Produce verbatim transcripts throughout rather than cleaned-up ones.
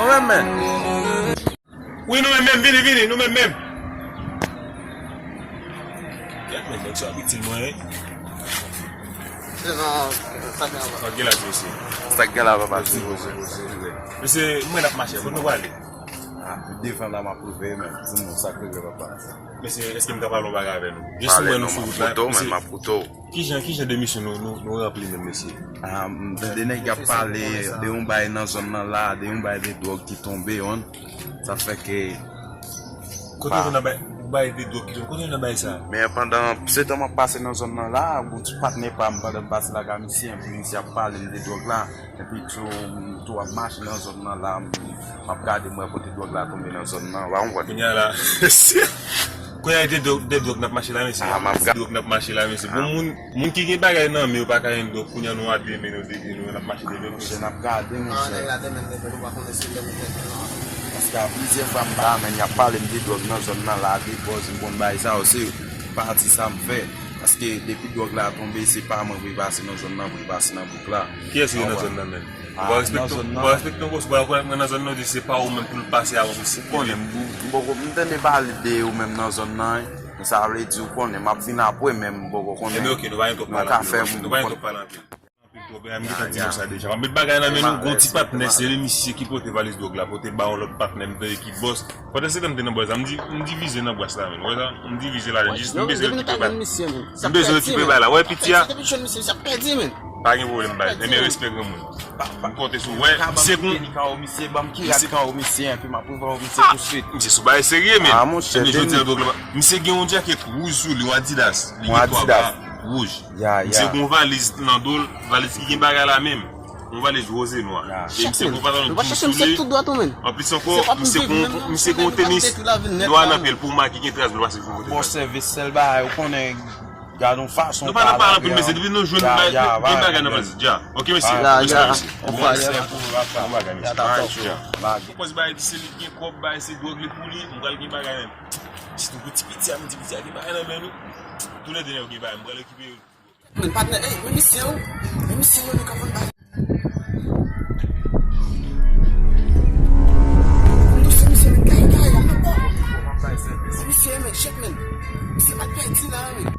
Wi, nou menm menm, vini, vini, nou menm menm. Gad men nèg sa ap itil mwen, wi. Non, sa gen la, papa. Sa k gen la, papa? Mesye, mwen ap mache, kote nou prale? Ah, devan la, m ap rive, men. Di m non, sa k rive, papa? Mesye, èske m ka pale yon bagay avè nou? Jis nou wè nou sou wout la, mesye. Kijan, kijan de misyon nou, nou, nou ranpli menm, mesye? Ah, m tande nèg y ap pale de yon bay nan zòn nan la, de yon bay de dwòg ki tonbe, yon. Sa fè ke... Kote w jwenn nan bay, bay de dwòg ki tonbe? Kote w jwenn nan bay sa? Men pandan se tan m ap pase nan zòn nan la, gon ti patnè pa m, pandan m pase lakay misye, epi misye ap pale m de dwòg la. Epi tou, m tou ap mache nan zòn nan la, m, m ap gade m wè kote dwòg la tonbe nan zòn nan, w a konprann. Kounye a la, kounye a de dwòg, de dwòg n ap mache la, mesye. Ah, m ap ga- De dwòg n ap mache la, mesye. Bon, moun, moun ki gen bagay nan men yo pa ka jwenn dwòg, kounye a nou a de men nou, de, nou n ap mache de men, mesye. N ap gade, monchè. Paske a plizyè fwa m pa, men y ap pale m de dwòg nan zòn nan la, de bòz, m konn bagay sa yo, se pati sa m fè. Paske depi dwòg la tonbe, se pa mwen pou l pase nan zòn nan, pou l pase nan bouk la. Kiyès ki nan zòn nan menm? Ou pa respekte, ou pa respekte yon bòs, ou pa rekonèt mwen nan zòn nan, ou di se pa ou menm pou l pase avan pou l sipòte. Ou konnen, m, m poko, m tande pale de ou menm nan zòn nan, wi. Men sa vle di, ou konnen, m ap vin apre, men m poko konnen. Ebyen, oke, nou pa gen twòp pale anpil, nou pa gen twòp pale anpil. Anpil twòp, e, m gentan di nou sa deja. M ap met bagay nan men nou, gon ti patnè, se li misye ki pote valiz dwòg la, pote ba yon lòt patnè, m tande ki bòs. Pandan se tan m te nan bòs la, m di, m divize nan bòs la, men. Wè sa? M divize ladan, jis m bezwen rekipe bagay. M bezwen rekipe bagay la. Wè piti a? Pa gen pwoblèm, bay. Ebyen, respè granmoun. M konte sou. Wè, misye gon... Misye ban m ki rad kawo misye, epi m ap revòlve misye touswit. Misye sou bagay serye, men. Ah, monchè, ebyen, jodi a, dwòg la, misye gen yon djakèt wouj sou li, yon Adidas. Li gen twa ba wouj. Ya, ya. Misye gen yon valiz nan do l, valiz ki gen bagay la menm. Yon valiz woz e nwa. Ya. E misye gen yon pantalon djin sou li. Anplis ankò, misye gen yon, misye gen yon tenis nwa nan pye l pou maki gen tras dlo pase sou kote. Bon sèvis, sèl bagay, ou konnen, gade yon fason. Nou pa nan pale anpil, mesye, depi nou jwenn bay, gen bagay nan valiz, dja. Oke, mesye. Respè, mesye. Bon bagay, mesye. Dja. Pòz bay di se li gen kòb, bay se dwòg li pou li, m pral gen bagay menm. Sitou pou ti piti a, m di piti a gen bagay nan men nou. Toulède nèg yo gen bagay, m pral okipe yo. Men patnè, ey, men misye yo, men misye yo, nou ka vann bagay. Konn dosye misye, men kay, kay, la, men bon. Se misye, men, chèk, men. Misye pa t pèdi la, men.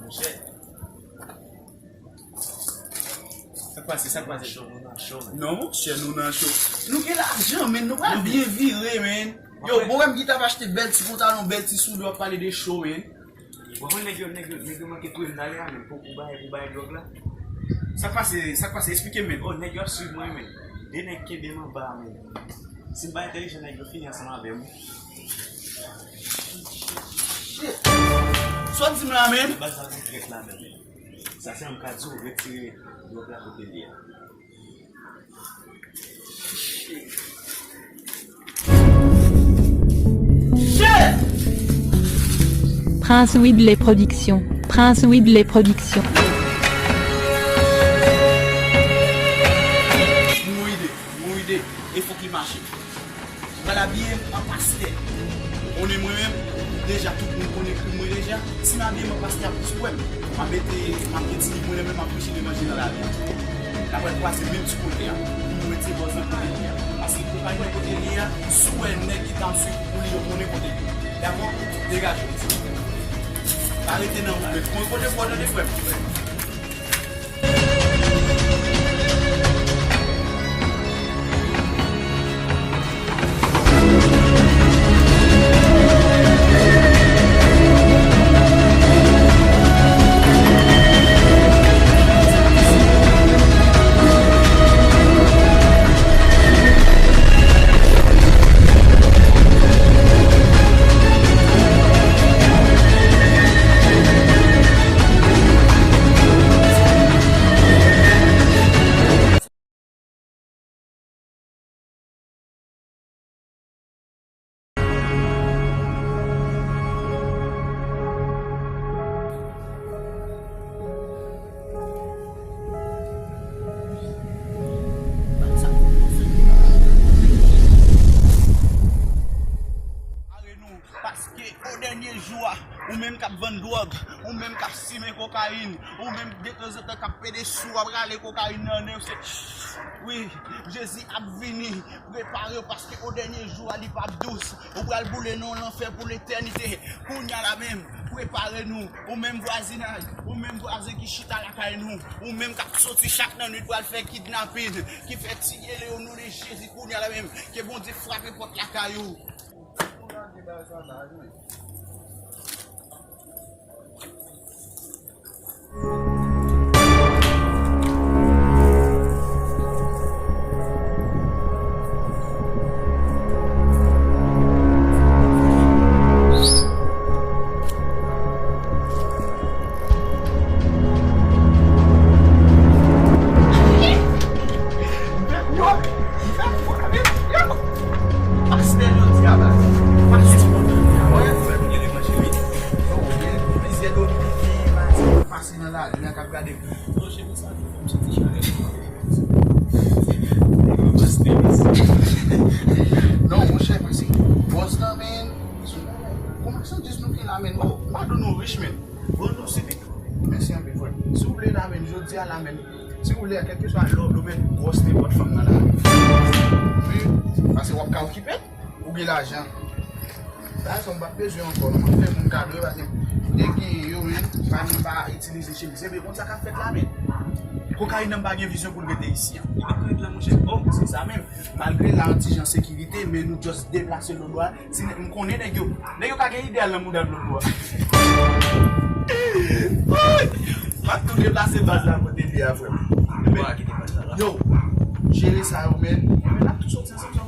Monchè. Sa k pase, sa k pase? Non, monchè, nou nan cho. Nou gen lajan, men, nou pral byen vire, men. Yo, bon, wè m ki t ap achte bèl ti pantalon, bèl ti soulye, w ap pale de cho, men. Bon, nèg yo, nèg yo, nèg yo manke touye m talè a, men, pou, pou bay, pou bay dwòg la. Sa k pase, sa k pase, eksplike m, men. Oh, nèg yo ap swiv mwen, men. De nèg kenbe m anba, men. Si m pa entèlijan, nèg yo fini ansanm avè m. Shit. Sa w di m la, men? Baz la, gon trèt ladan, men. Sa se yon ka di w retire dwòg la kote l ye a. Prince Widley Production. Prince Widley Production. Mwen ide, mwen ide, e fòk li mache. Pral abiye m an pastè. Ou Konnen mwen menm, deja tout moun konnen krim mwen deja. Si m abiye, m ap paske ap plis wè m. M ap mete, m ap gen ti liv mwen nan men m, m ap preche levanjil nan lari a. N ap al kwaze menm ti kote a. Pou nou retire bòz nan kote li a. Paske pou pa wè kote li a, si w wè nèg ki t ap swiv ou li yo konnen kote li. Dakò? Degaje w. Pa rete nan wout, men pran kote pou w tande frè m. Paske o dènye jou a, ou menm k ap vann dwòg, ou menm k ap simen kokayin, ou menm detanzantan k ap pede sou, w ap rale kokayin nan nen w, se, wi, Jezi ap vini. Prepare w, paske o dènye jou a, li p ap dous. Ou pral boule nan lanfè pou letènite. Kounye a la menm, prepare nou. Ou menm vwazinaj, ou menm vwazen ki chita lakay nou, ou menm k ap soti chak nan nwit pral fè kidnapin, ki fè tiye le o non de Jezi kounye a la menm. Ke Bondye frape pòt lakay ou. Pastè jodi a baz. Pastè kontan. Wè, fè nou gen levanje wi. Yo, gen plizyè dominiken, pase nan lari a k ap gade. Non, cheri, sa tou fè m santi chalè. Non, monchè, pase. Bòz nan men. Kòman sa jis nou gen la men? Oh, Mado nou rich men. Bon, nou se Mèsi anpil, frè m. Si w vle la menm, jodi a la menm, si w vle, kèlkeswa lè w vle, w mèt gwòs nenpòt fanm nan la. Wi, paske w ap ka okipe l, ou gen lajan. Sa, sa m p ap bezwen ankò, non, m ap fè moun kado, paske m te genyen yo, men, pa m pa itilize chemiz. Ebyen, konn sa k ap fèt la, men. Kokayin nan m pa gen vizyon pou l rete isi an. Li met nan rèd la, monchè. Oh, se sa menm. Malgre la, yon ti jan sekirite, men nou just deplase lolo a. Si nèg, m konnen nèg yo, nèg yo ka gen ide al nan mouda lolo a. Woy! M ap tou deplase baz la kote li a, frè m. Yo, jere sa yo, men. Men n ap tou soti ansanm,